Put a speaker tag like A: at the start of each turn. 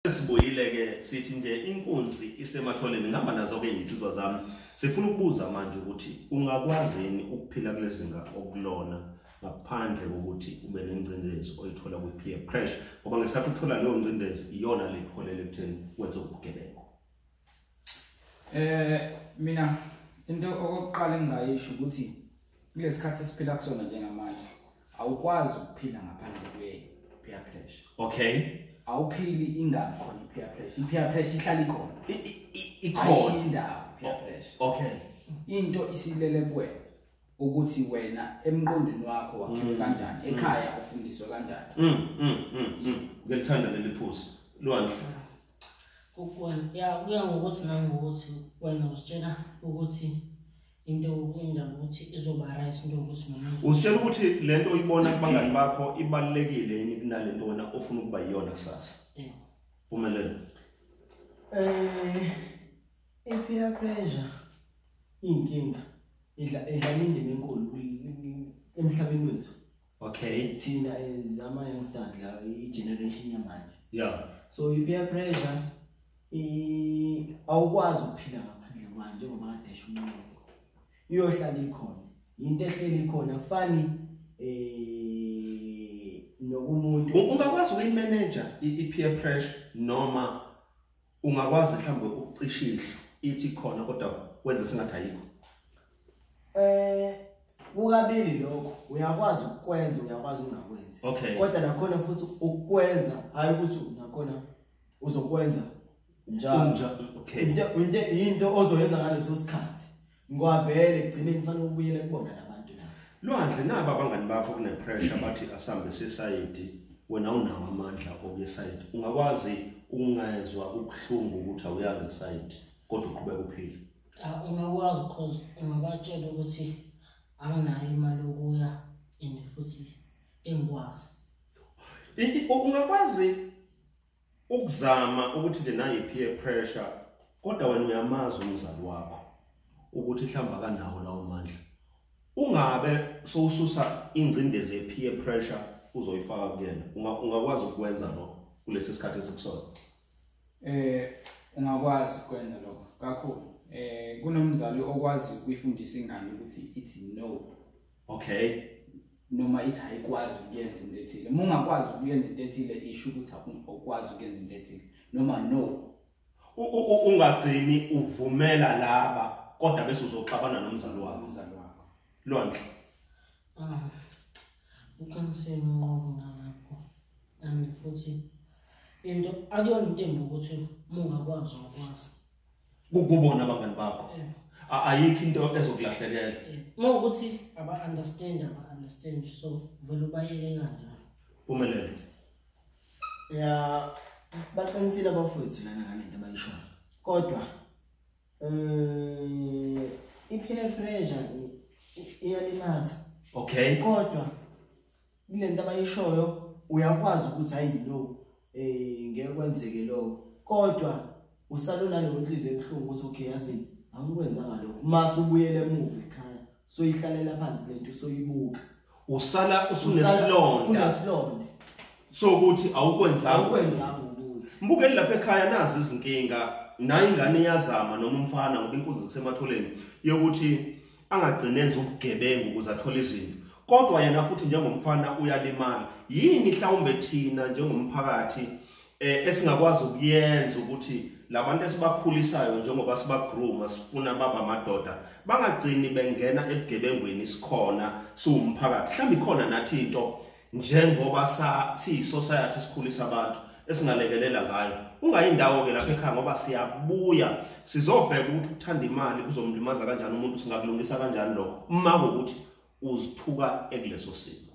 A: Sibuyile ke, sithi nje inkunzi isematholeni, ngihamba nazo ke insizwa zami. Sifuna ukubuza manje ukuthi ungakwazi yini ukuphila kulezinga okulona ngaphandle kokuthi ube nengcindezi oyithola kwi-peer pressure, ngoba ngesikhathi uthola leyo ngcindezi iyona le kuholela ekutheni wenze ubugebengu.
B: Mina into okokuqala engingayisho ukuthi kulesikhathi esiphila kusona njengamanje awukwazi ukuphila ngaphandle kwe-peer pressure. Awuphili ingabi khona i-peer pressure. I-peer pressure ihlala ikhona.
A: Ikhona.
B: Ayindawo peer pressure. Into isilele kuwena ukuthi wena emqondweni wakho wakhiwe kanjani, ekhaya ufundiswe kanjani.
A: Ngiyalithanda leli phuzu. Lwandle.
C: Kuwena ya, kuya ngokuthi nangokuthi wena uzitshela ukuthi into injani, ukuthi izoba right into yokuthi noma
A: Uzitshela ukuthi lento oyibona kubangani bakho ibalulekile yini kunalento wena ofuna ukuba yiyona kusasa?
C: Yeah.
A: Phumelela.
D: I-peer pressure inkinga idlala indima enkulu emhlabeni wethu. Thina as ama youngsters la, i-generation yamanje. So i-peer pressure awukwazi ukuphila ngaphandle kwayo, njengoba kade esho umuntu. Iyohlala ikhona. Into ehleli ikhona, akufani nokumuntu.
A: Ungakwazi ukuyimanage i-peer pressure, noma ungakwazi mhlawumbe ukucisha ihlo ithi khona kodwa wenze sengathi ayikho?
D: Kukabili lokho, uyakwazi ukukwenza, uyakwazi ukungakwenzi. Kodwa nakhona futhi ukukwenza hayi ukuthi nakhona uzokwenza njalo. Into ozoyenza ngaleso sikhathi. Ngoba vele ekugcineni kufanele ubuyele kubona labantu laba.
A: Lwandle, naba abangani bakho kune pressure bathi asambe sesayidi, wena unawo amandla okuya esayidi. Ungakwazi ukungezwa ubuhlungu ukuthi awuyanga esayidi kodwa uqhubeka uphile?
C: Ah, ungakwazi, cause ungabatshela ukuthi anginayo imali yokuya and futhi engikwazi.
A: Ungakwazi ukuzama ukuthi nje nayi peer pressure, kodwa wena uyamazi umzali wakho ukuthi mhlawumbe akanawo lawo mandla. Ungabe sowususa ingcindezi ye peer pressure uzoyifaka kuyena. Ungakwazi ukwenza lokho kulesi sikhathi esikusona?
B: Ungakwazi ukwenza lokho kakhulu. Kunomzali okwazi ukuyifundisa ingane ukuthi ithi no. Noma ithi ayikwazi ukuyenza into ethile. Uma ungakwazi ukuyenza into ethile, isho ukuthi awukwazi ukuyenza into ethile. Noma no.
A: Ungagcini uvumela laba kodwa bese uzoxabana nomzali wakho.
B: Umzali wakho.
A: Lwandle.
C: Uqinisile uNqobo ngalapho. And futhi into akuyona into embi ukuthi uma ungakwazi awukwazi.
A: Kukubona abangani bakho. Ayikho into ezokulahlekela.
C: Uma ukuthi aba understand, aba understand, so vele ubayeke kanjalo.
A: Phumelele.
D: Ya, baqinisile abafowethu lana ngalento abayishoyo. Kodwa i-peer pressure iyalimaza. Kodwa kulento abayishoyo uyakwazi ukuthi hayi no, ngeke kwenzeke lokho. Kodwa usalona leyo nhliziyo ebuhlungu ukuthi okay, yazi angikwenzanga lokho. Mase ubuyele emuva ekhaya, soyihlalela phansi lento, soyibuka.
A: Usala usunesilonda.
D: Unesilonda.
A: Sokuthi awukwenzanga.
D: Awukwenzanga ukuthi.
A: Mbukeli lapha ekhaya, nazi izinkinga, nayo ingane iyazama noma umfana, ngoba inkunzi zasematholeni yokuthi angagcine enza ubugebengu ukuze athole izinto. Kodwa yena futhi njengomfana uyalimala. Yini mhlawumbe thina njengomphakathi esingakwazi ukuyenza ukuthi labantu esibakhulisayo njengoba sibagrooma sifuna baba amadoda bangagcini bengena ebugebengweni sikhona siwumphakathi? Mhlawumbe ikhona nathi into njengoba siyi-society sikhulisa abantu esingalekelela ngayo. Ungayindawo ke lapha ekhaya, ngoba siyabuya sizobheka ukuthi ukuthanda imali kuzomlimaza kanjani umuntu, singakulungisa kanjani lokho uma kuwukuthi uzithuka ekuleso simo.